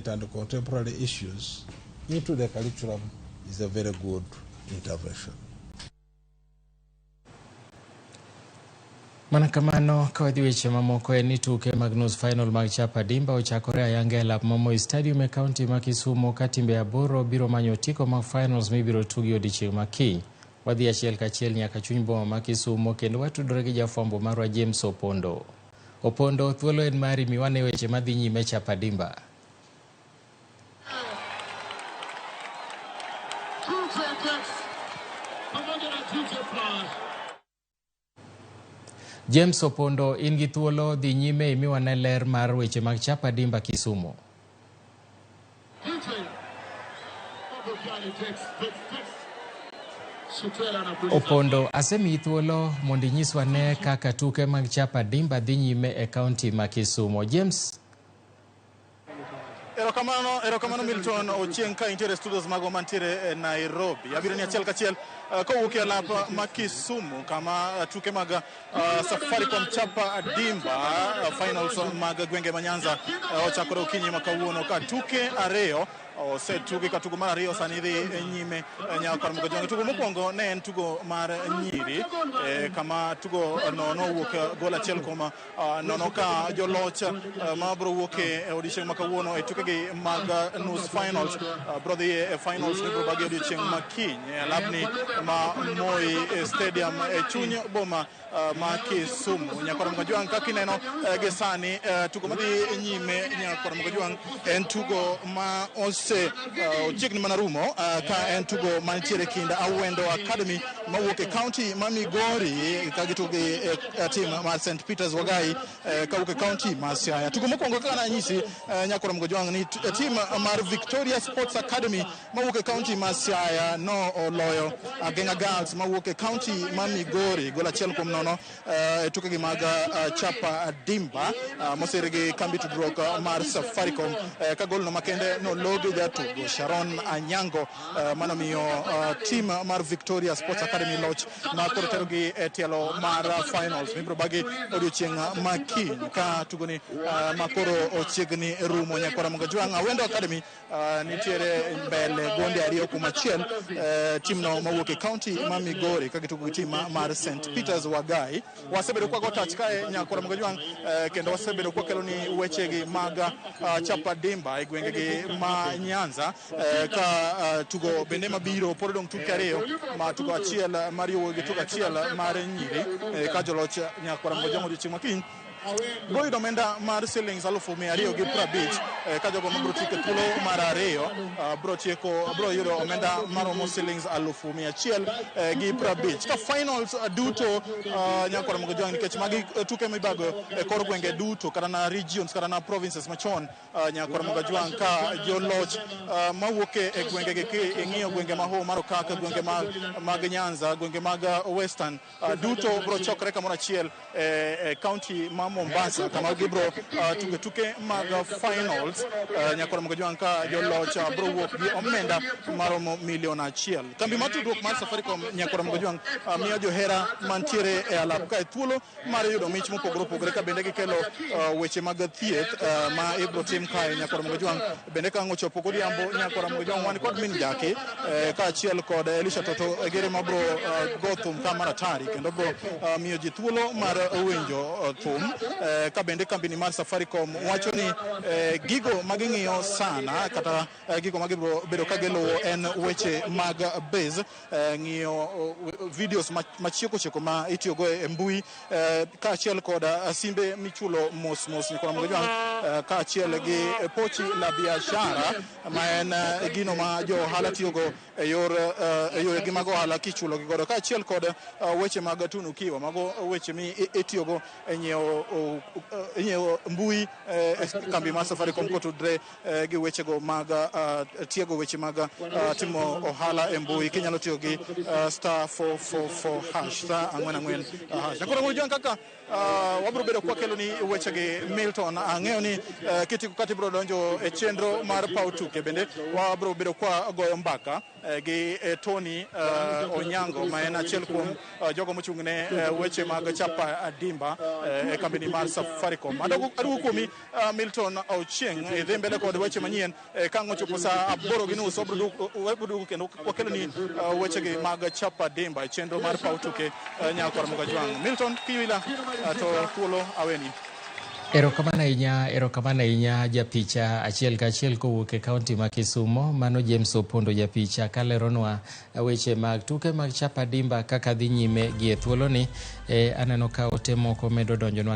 And contemporary issues into the curriculum is a very good intervention. Mana kamano ka wadhi weche mamoko en ni tuke mag nus final mag Chapa Dimba ochakore ayanga e lap ma Moi Stadium e kaunti ma Kisumu ka timbe aboro biro manyo otiko mag finals mibiro tugi odiechieng' ma kiny. Wadhi achiel kachiel nyaka chuny boma ma Kisumu kendo watudore gi jafwambo marwa James Opondo. Opondo, thuolo en mari miwane weche madhi nyime Chapa Dimba. James Opondo, in gi thuolo dhi nyime imiwane ler mar weche mag Chapa Dimba Kisumu. Opondo, asemiyi thuolo mondo inyiswa ne kaka tuke mag Chapa Dimba dhi nyime e kaunti ma Kisumu. James? Erokamano, erokamano Milton Ochieng' ka intiere studios mago mantiere e Nairobi. Abiro ni achiel kachiel kowuok e lap ma Kisumu kama tuke mag Safaricom Chapa Dimba finals mag gwenge ma Nyanza ochakore okinyi ma kawuono ka tuke ariyo osetugi ka tugo mar ariyo sani dhi nyime nyaka kar Mugajwangi. Tugo mokwongo ne en tugo mar nyiri kama tugo no nowuok gol achiel kuom nono ka joloch ma biro wuok e odiechieng' ma kawuono e tukegi mag nus finals biro dhi e finals mibiro bagi odiechieng' ma kiny e alapni ma Moi Stadium e chuny boma ma Kisumu. Nyakwar Mugajwang' kaka ineno gi sani tugo madhi nyime Nyakwar Mugajwang' en tugo ma ose ochiegni mana rumo ka en tugo mantiere kind Awendo Academy mawuok e county ma Migori ka gitugo gi team mar St Peters Wagai kawuok e county ma Siaya. Tugo mokwongo kaka nanyisi Nyakwar Mugajwang' ni team mar Victoria Sports Academy mawuok e county ma Siaya no oloyo Agenga Girls mawuok e county ma Migori gol achiel kuom nono e tukegi mag Chapa Dimba mosir gi kambi tudruok mar Safaricom ka golno makende nologi jatugo Sharon Anyango manomiyo team mar Victoria Sports Academy loch ma koro terogi e tielo mar finals mibiro bagi odiochieng' ma kiny ka tugoni ma koro ochiegni rumo. Nyakwar Mugajwang' Awendo Academy nitiere mbele gonde ariyo kuom achiel team no mawuok e county ma Migori ka gitugo gi team mar St Peters Wagai. Wasebedo kwa go tach kae Nyakwar Mugajwang' kendo wasebedo kwa kelo ni wechegi mag Chapa Dimba e gwengegi ma Nyanza ka tugo bende mabiro pod odong' tuke ariyo ma tugo achiel mar yowuoyi gi tugo achiel mar nyiri ka joloch Nyakwar Mugajwang' odiochieng' ma kiny biro yudo omenda mar silings 250,000 ka jogo mabiro tieko thuolo mar ariyo biro tieko biro yudo omenda maromo silings 150,000. Ka finals duto Nyakwar Mugajwang' nikech magi tuke mibago e kor gwenge duto kata na regions kata na provinces machon Nyakwar Mugajwang' ka joloch mawuok e gwengegi ki ing'iyo gwenge ma Hoho mar Okak, gwenge mag Nyanza, gwenge mag Western duto biro chokore kamoro achiel e county ma Mombasa kama gibiro tuge tuke mag finals Nyakwar Mugajwang' ka joloch biro wuok gi omenda maromo milion 1. Kambi mar tudruok mar Safaricom Nyakwar Mugajwang' miyo johera mantiere e alap kae thuolo mar yudo mich mopogore opogore ka bende gikelo weche mag thieth ma ibiro tim kae Nyakwar Mugajwang'. Bende ka ang' ochopo godhiambo Nyakwar Mugajwang' wan kod min Jaki kaachiel kod Elisha Toto Gere mabiro go thum ka mar atari kendo biro miyo ji thuolo mar winjo thum ka bende kambini mar Safaricom wacho ni gigo ma ging'iyo sana kata gigo ma gibiro bedo ka giluwo en weche mag base ng'iyo videos machieko chieko ma itiyogo e mbui kaachiel kod simbe michulo mos mos Nyakwar Mugajwang' kaachiel gi pochi la biashara ma en gino ma jo ohala tiyogo e yor e yoregi mag ohala kichulo gi godo kaachiel kod weche mag tunukiwa mago weche mi itiyogo e nyiewo mbui e kambi mar Safaricom kotudre gi wechego mag tiego weche mag timo ohala e mbui kinyalo tiyo gi *444# *44#. Nyakwar Mugajwang' kaka wabiro bedo kwakelo ni wechegi Milton ang'eyo ni kitiko kata ibiro donjo e chenro mar paw tuke bende wabiro bedo kwa goyo mbaka. gi Tony Onyango ma en achiel kuom jogo mochung' ne weche mag chapa dimba e kambini mar Safaricom. Aduogo kuomi Milton Ochieng, idhi mbele kod weche manyien ka ang' ochopo saa 8:30 wabiro duogo kendo wakeloni wechegi mag chapa dimba e chenro mar paw tuke nyakwar Mugajwang'. Milton Kiwila to thuolo aweni. Erokamano ahinya japicha achiel kachiel kowuok e kaunti ma Kisumo. Mano James Opondo japicha kaleronwa weche mag tuke mag chapa dimba kaka dhi nyime gi e thuoloni. Aneno ka ote moko medo donjonwa.